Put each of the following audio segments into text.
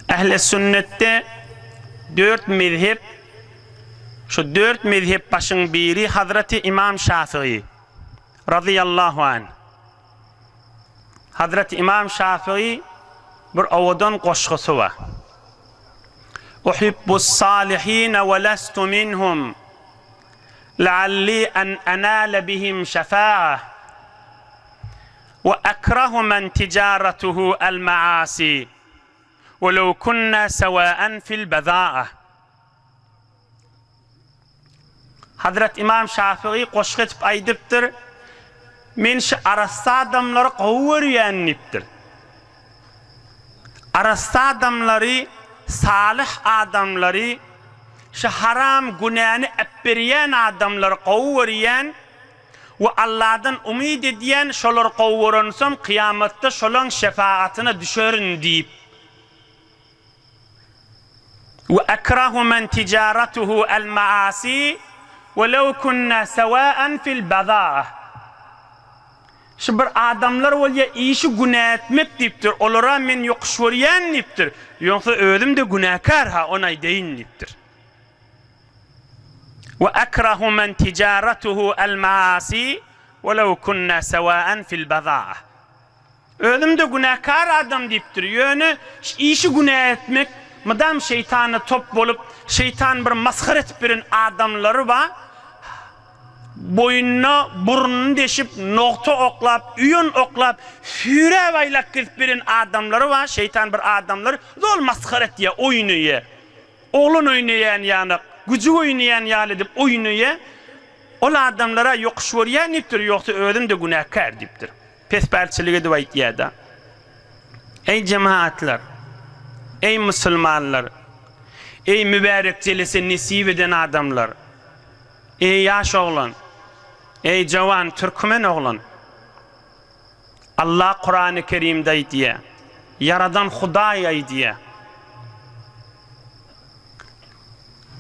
Ähli sünnetde dört mezhep, şu dört mezhep başyň biri Hazreti Imam Şafygy, razyýallahu anh. Hazreti Imam Şafygy bir owadan goşgusy bar. Uhibbus salihine we lestu minhum lealli en enale bihim şefa'a we ekrahu men ticaratuhu el maasi we lew kunna sewa'en fil beza'a. Hazret Imam Şafygy goşgy etip aýdypdyr, Men şu arassa adamlary gowy görýän diýipdir. Arassa adamlary, salyh adamlary, şu haram günäni äpberýän adamlary gowy görýän we Alladan umyt edýän, şolary gowy görensem kyýamatda şolaň şefagatyna düşerin diýip. We ekrahu men tijaratuhu el maasi we lew kunna sewa'an fil baza'a. Şu bir adamlar bolýa işi günä etmek diýipdir, olara men ýokuş görýän diýipdir. Ýogsa özüm-de günäkär ha, ony aýdaýyn diýipdir. We ekrahu men tijaratuhu el maasi we lew kunna sewa'an fil baza'a. Özüm-de günäkär adam diýipdir. Ýöne işi günä etmek, mydam şeýtana top bolup, şeýtan bir masgara etip ýören adamlary bar. Boýnuna burnuny deşip, nogta oklap, üýen oklap, süýräp aýlap gezip ýören adamlary bar. Şeýtan bir adamlary zol masgara etýär, oýnaýar. Oglan oýnaýan ýanak, güjük oýnaýan ýaly edip oýnaýar. Ol adamlara ýokuş görýän diýipdir, ýogsa özüm-de günäkär diýipdir. Pespälçilik edip aýtýada. Eý jemagatlar! Eý musulmanlar! Eý mübärek jelese nesip eden adamlar! Eý ýaş oglan! Eý jawan türkmen oglan! Allah Kurany Kerimde aýdýa. Ýaradan Hudaý aýdýa.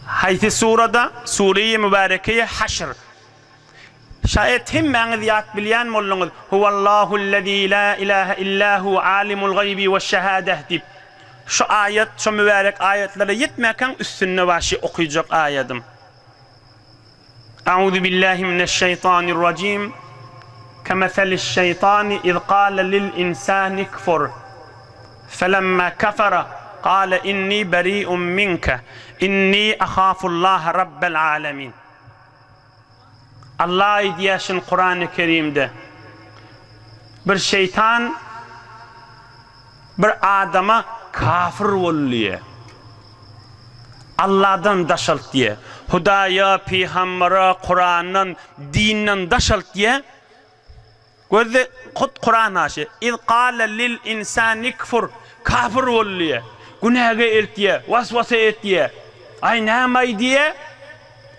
Haýsy surada? Sureýi Mübärekeýe Haşr. Şaýat hemmäňiz ýat bilýän bolduňyz, Huwallahul-lezî lâ ilâhe illâ hu âlimul gaýbi weş-şehâdeh diýip. Şu aýat, şo mübärek aýatlara ýetmäkäň üstünde bar şi okyjak aýadym. A'uzu billahi mineş-şeýtanir-rajim. Kemeseliş-şeýtani iz gâle lil-insani kfur. Felemmâ kefere gâle inni beri'un minke inni ahafullaha rabbel âlemin. Allah aýdýar şuny Kurany Kerimde, Bir şeýtan bir adama kafir bol diýýär. Allahdan daş alt diýýär. Hudaýa, pygambere, Kurandan, dinden daş alt diýýär. Gözde hut Kuran haşy. Iz gale lil insani kfur. Kafir bol diýýär. Günäge eltýär, waswasa etýär. Aý näme-aý diýýär?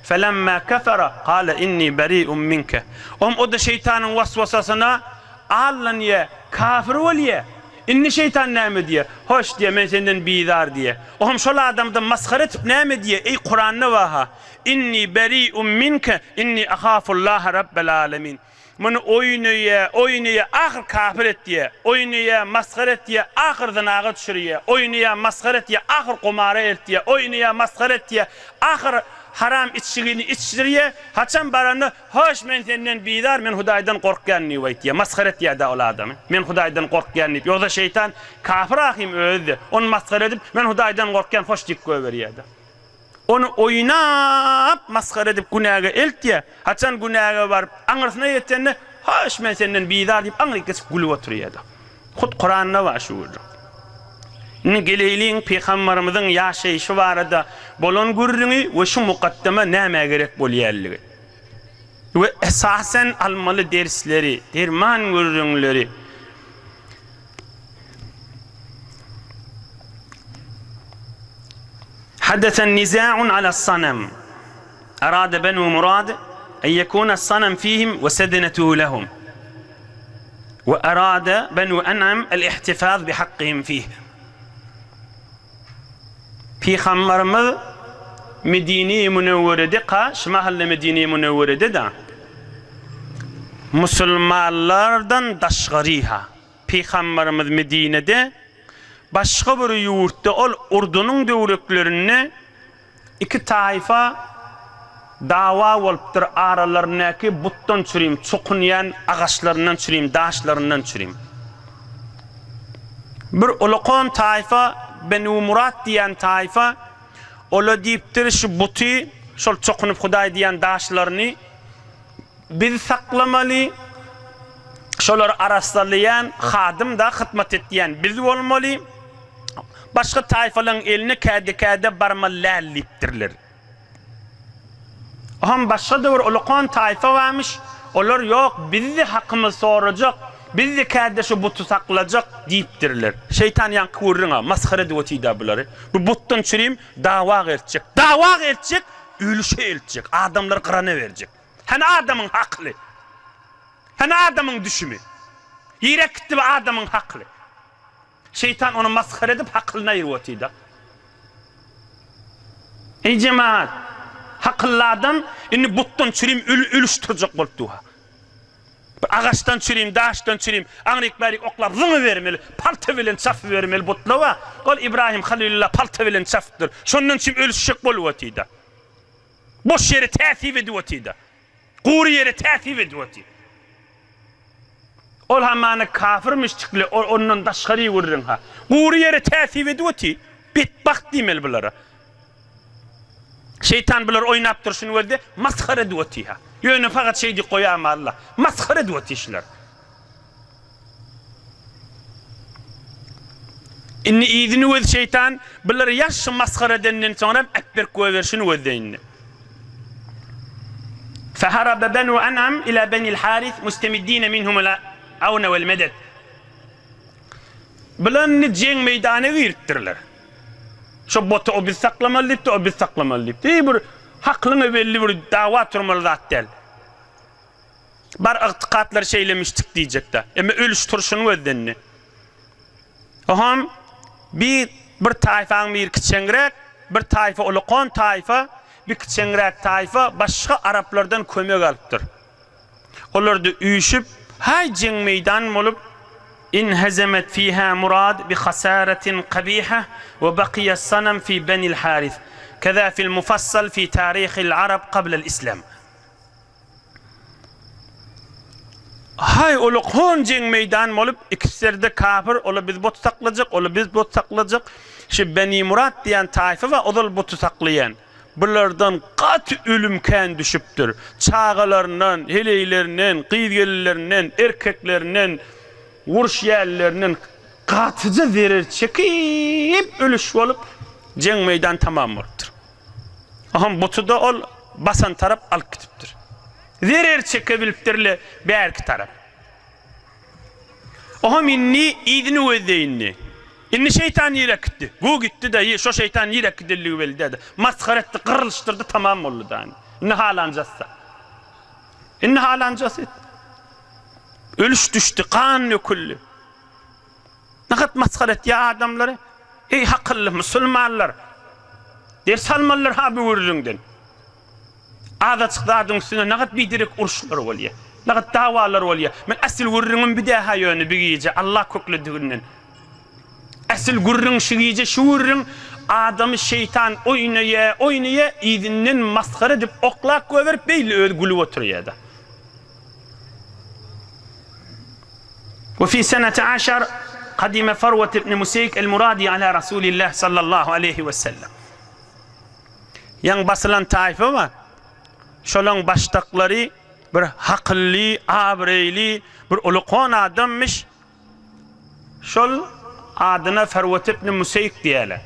Felemma kefere kale inni beri'un minke. Om o-da şeýtanyň waswasasyna aldanýar, kafir bolýar. Indi şeýtan näme diýýär? Hoş diýýär, men senden bizar diýýär. Ohm şol adamdan masgara etip näme diýýär? Eý Kuranda bar-ha. Inni beri'un minke, inni ahafullaha rabbel alemin. Muny oýnaýa, oýnaýa, ahyr kapyr etýä. Oýnaýa, masgara etýä, ahyr zynaga düşürýä. Oýnaýa, masgara etýä, ahyr gumara eltýä. Oýnaýa, masgara etýä, ahyr haram içgini içdirýä. Haçan baranda, Hoş, men senden bizar, men Hudaýdan gorkýan diýip aýtýa. Masgara etýä-dä ol adamy. Men Hudaýdan gorkýan diýip. Ýogsa şeýtan kapyr ahym özi-de. Ony masgara edip, Men Hudaýdan gorkýan, hoş diýip goýberýä-de. Ony oýnap, masgara edip günäge eltýär. Haçan günäge baryp, aňyrsyna ýetende, Hoş, men senden bizar diýip, aňryk geçip gülüp oturýar-da. Hut Kuranda bar şu gürrüň. Indi geleýliň pygambarymyzyň ýaşaýşy barada bolan gürrüňi we şu mukaddeme nämä gerek bolýanlygy. We esasen almaly dersleri, derman gürrüňleri. Hadese niza'un ala sanam. Arada benu Murad en yekuna sanam fihim ve sedenetuhu lehum. Ve arada benu En'am el-ihtifaz bi hakkihim fih. Pygamberimiz Medine-i Münewwerede ka, şu mahalle Medine-i Münewwerede da musulmanlardan daşgary ha. Pygamberimiz Medinede. Başga bir ýurtda ol Urdunyň döwreklerinde iki taýfa dawa bolupdyr aralaryndaky butdan çürim çokunýan agaçlaryndan çürim daşlaryndan çürim. Bir ulakan taýfa Benu Murat diýen taýfa ola diýipdir şu buty şol çokunyp hudaý diýen daşlaryny Biz saklamaly, şolary arassalaýan hadym-da, hyzmat etýän biz bolmaly. Başga taýfalaryň eline käde-käde barmaly däl diýipdirler. Oňam başga-da bir ulakan taýfa barmyş, olar ýok, biz-de hakymyzy sorajak, biz-de käde şu buty saklajak diýipdirler. Şeýtan ýaňky gürrüň-ä, masgara edip otyr-da bulary. Bu butdan çürim dawa eltjek. Dawa eltjek, ölüşe eltjek, adamlary gyrana berjek. Hany adamyň hakyly? Hany adamyň düşümi? Ýerek gitdi bu adamyň hakyly. Şeýtan ony masgara edip hakylyny aýyryp otyda. Eý jemagat, hakylly adam indi butdan çürim ölüşdirjek bolup dur. Bir agaçdan çürim, daşdan çürim, aňryk-bärik oklap zyňybermeli, palta bilen çapybermeli butlawa. Ol Ibrahim Halylulla palta bilen çapypdyr. Şondan çürim ölüşjek bolup otyda. Boş ýere täsip edip otyda. Gury ýere täsip edip otyr. Ol hamana kafir müşrikle, ol ondan daşgary gürrüň ha. Gury ýere täsip edip otyr. Betbagt diýmeli bulara. Şeýtan bular oýnap durşuny görde, masgara edip otyr ha. Ýöne fakat şeý diýip goýama Allah. Masgara edip otyr şular. Indi yzyny göz şeýtan, bulary ýagşy masgara edenden soňra äpberk goýberşini gözle indi. Feharaba benu An'am ila benil Haris mustemiddine minhumul awne wel medet. Bular indi jeň meýdana giripdirler. Şo boty o biz saklamaly diýipdi, o biz saklamaly diýipdi. Eý bir haklyňa belli bir dawa turmaly zat däl. Bar ygtykatlar şeýlemişdik diýjekdä. Emma ölüş turşuny gözlendi. Oham bir bir taýfaň biri kiçeňräk, bir taýfa ulakan taýfa, bir kiçeňräk taýfa başga araplardan kömek alypdyr. Olar-da üýşüp, haý jeň meýdan bolup, Inhezemet fiha Murad bi hasaretin kabiha we bakiýa sanam fi benil Haris. Keza fil mufassal fi tarihil arab kablel islam. Haý, ola hon jeň meýdan bolup, ikisleri-de kapyr, ola biz but saklajak, ola biz but saklajak. Şu Beni Murat diýen taýfa bar, ozal buty saklaýan. Bulardan gaty ölüm kän düşüpdir. Çagalaryndan, heleýlerinden, gyz-gelinlerinden, erkeklerinden, uruş ýälilerinden gatyja zerer çekip, ölüş bolup, jeň meýdan tamam bolupdyr. Oňam buty-da ol basan tarap alyp gidipdir. Zerer çekebilipdir-le bärki tarap. Oňam indi yzyny gözle indi. Indi şeýtan nirä gitdi? Gu gitdi-de, şo şeýtan nirä gidenligi belli däl-de. Masgara etdi, gyrylyşdyrdy, tamam boldy-da indi. Indi halanjasy-da. Indi halanjasy. Ölüş düşdi, gan döküldi. Nahat masgara etýär adamlary. Eý hakylly musulmanlar! Ders almalylar ha bu gürrüňden. Azajyk zadyň üstünde nahat biderek uruşlar bolýar. Nahat dawalar bolýar. Men asyl gürrüňim bidäha ýöne bi gije Allah köklediginden. Asyl gürrüň şu gije şu gürrüň adamy şeýtan oýnaýa oýnaýa yzyndan masgara edip oklap goýberip beýle özi gülüp oturýada. We fi seneti aşar kadime Farwet ibn Museýk el-Muradi ala Rasulillah sallallahu aleýhi we sellem. Ýaňy basylan taýfa bar. Şolaň başdaklary bir hakylly, abraýly, bir ulukon adammyş. Şol adyna Ferwet ibn Museýk diýýärler.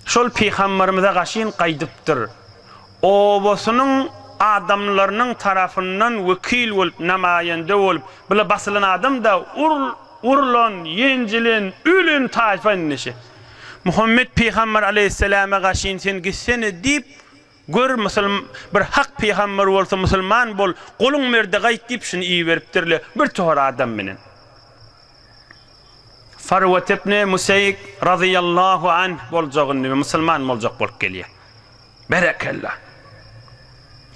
Şol pygamberimize gaşyn gaýdypdyr. Obasynyň adamlarynyň tarapyndan wekil bolup, namaýende bolup, bula basylan adam-da urlan, ýenjilen, ölen taýfa indi şi. Muhammet pygamber aleýhissalama gaşyn sen gitsene diýip, Gör, musulm, bir hak pygamber bolsa musulman bol, goluň berde gaýt diýip şuny iberipdirle bir tohar adam bilen. Farwat ibn Museýk razyýallahu anh boljak indi musulman boljak bolup gelýär. Berekella.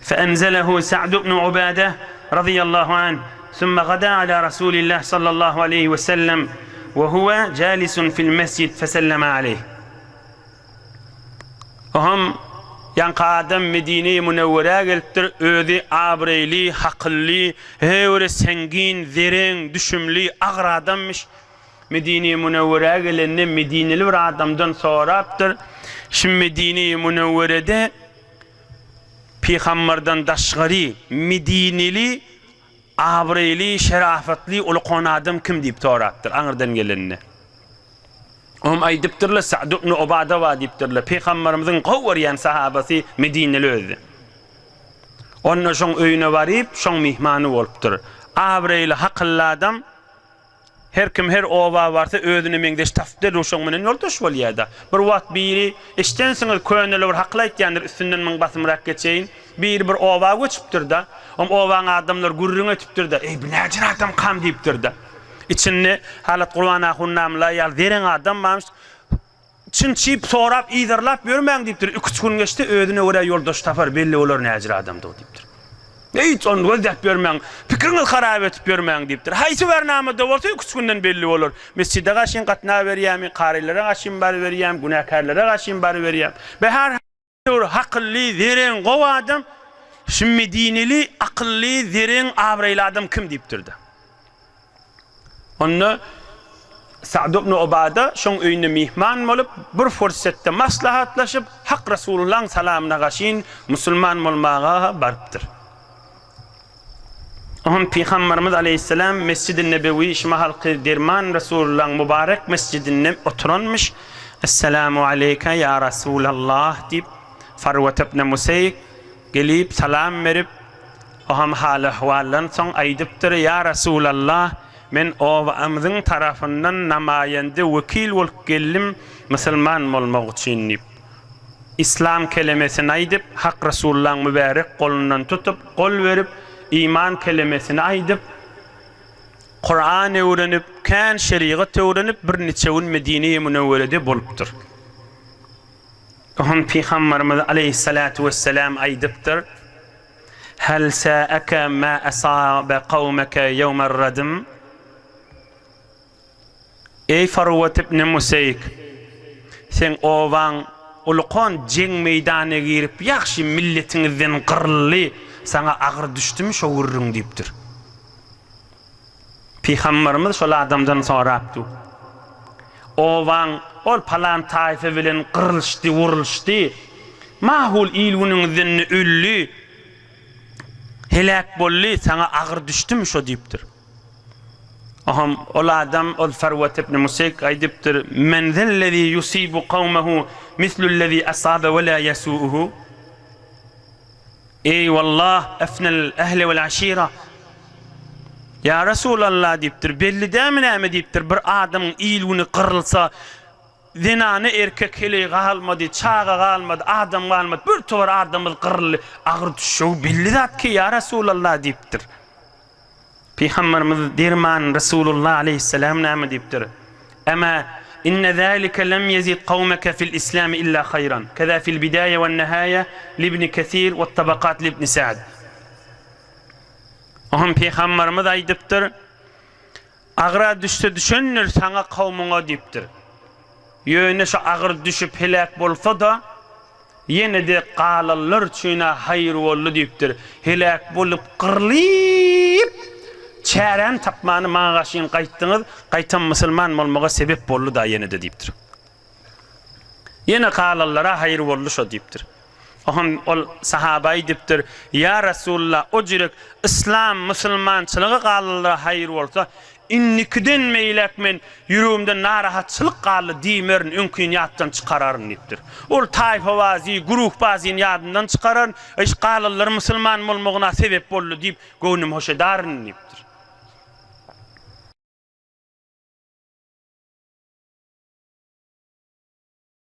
Feenzelehu Sa'd ibn Ubade razyýallahu anh, summa gada ala Rasulillah sallallahu aleýhi we sellem. we huwe jalisun fil mesjid feselleme aleyh. Oňam ýaňky adam Medine-i Münewwerä gelipdir, özi abraýly, hakylly, höwri sengin, zereň, düşümli, agyr adammyş. Medine-i Münewwerä gelende medineli bir adamdan sorapdyr, Şu Medine-i Münewwerede pygamberden daşgary medineli Abraýly, şerafatly, ulkan adam kim diýip sorapdyr, aňyrdan gelende. Oňam aýdypdyrlar, Sa'd ibn Ubada bar diýipdirler. Pygamberimiziň gowy görýän sahabasy Medineli özi. Onda şoň öýüne baryp, şoň myhmany bolupdyr. Abraýly, hakylly adam. Her kim her oba barsa özüne meňzeş tapyp derrew şoň bilen ýoldaş bolýada. Bir wagt biri, eşdensiňiz köneler bir hakyl aýtýandyr üstünden muň basymrak geçeýin. Biri bir oba göçüpdir-de, oň obaň adamlary gürrüň etipdir-de, Eý bu näjür adamkam diýipdir-de. Içinde Halat Gurban ahun namla ýaly zereň adam barmyş. Çyn-çyp sorap, yzarlap ýörmäň diýipdir. Iküç gün geçse, özüne görä ýoldaş tapar, belli bolar näjür adamdygy diýipdir. Hiç ony gözläp ýörmäň, pikiriňizi harap edip ýörmäň diýipdir. Haýsy bernamada bolsa iküç günden belli bolar. Mesjide gaşyn gatnaberýärmi, karylara gaşyn baryberýärmi, günäkärlere gaşyn baryberýärmi? Be her Döwür hakylly, zereň, gowy adam, şu medineli, akylly, zereň, abraýly adam kim diýipdir-de. Onda Sa'd ibn Ubada şoň öýünde myhman bolup, bir fursatda maslahatlaşyp, Hak Resulullahyň salamyna gaşyn musulman bolmaga barypdyr. Oňam Pygamberimiz aleýhissalam Mesjidi Nebewi şu mahalky derman Resulullahyň mübarek mesjidinde oturanmyş. Essalamu aleýke ýa Rasulallah diýip, Farwat ibn Museýk gelip salam berip, oňam hal-ahwaldan soň aýdypdyr, Ýa Rasulallah, men obamyzyň tarapyndan namaýende wekil bolup geldim, musulman bolmak üçin diýip. Yslam kelemesini aýdyp, Hak Resulullahyň mübärek golundan tutup, gol berip, iman kelemesini aýdyp, Kuran öwrenip, kän şerigat öwrenip, birniçe gün Medine-i Münewwerede bolupdyr. Oňa Pygamberimiz aleýhissalatu wesselam aýdypdyr, Hel sa'aka ma asabe kawmeke ýewmer-radm? Eý Farwat ibn Museýk! Seň obaň ulkan jeň meýdanyna girip ýagşy milletiňizden gyryldy, saňa agyr düşdümi şo gürrüň diýipdir. Pygamberimiz şol adamdan sorapdy. Obaň ol palan taýfa bilen gyrylyşdy, wurulşdy. Mahul il-günüňizden-de öldi, heläk boldy, saňa agyr düşdümi şo diýipdir. Oňam ol adam, ol Farwat ibn Museýk aýdypdyr, Men zellezî yusibu kawmehu mislullezî asabe we lâ ýesûuhu? Eý, wallah, efnel ehle wel aşira. Ýa Resulallah diýipdir, belli dälmi näme diýipdir, bir adamyň il-güni gyrylsa, zenana erkek heleý galmady, çaga galmady, adam galmady, bir towar adamymyz gyryldy, agyr düşjegi belli zat ki, ýa Resulallah diýipdir. Pygamberimiz derman Resulullah aleýhissalam näme diýipdir? Emma inne zalike lem ýezid kawmeke fil islami illa haýran. Keza fil bidaýa we nihaýa li ibn Kesir we tabakat li ibn Sa'd. Oňa Pygamberimiz aýdypdyr, Agyra düşse düşendir saňa kowmuňa diýipdir. Ýöne şu agyr düşüp heläk bolsa-da, Ýene-de galanlar üçin-ä haýyr boldy diýipdir. Heläk bolup gyrlyp, çäräni tapmany maňa garşyn gaýtdyňyz, gaýtam musulman bolmaga sebep boldy-da ýene-de diýipdir. Ýene galanlara haýyr boldy şo diýipdir. Oňam ol sahaba aýdypdyr, Ýa Resulallah, o jürek yslam, musulmançylyga galanlara haýyr bolsa, Indikiden beýläk men ýüregimde narahatçylyk galdy diýmerin, öňkini ýatdan çykararyn diýipdir. Ol taýpabazy, guruhbazyny ýadymdan çykararyn, yş galanlar musulman bolmagyna sebep boldy diýip, göwnüm hoş ederin diýipdir.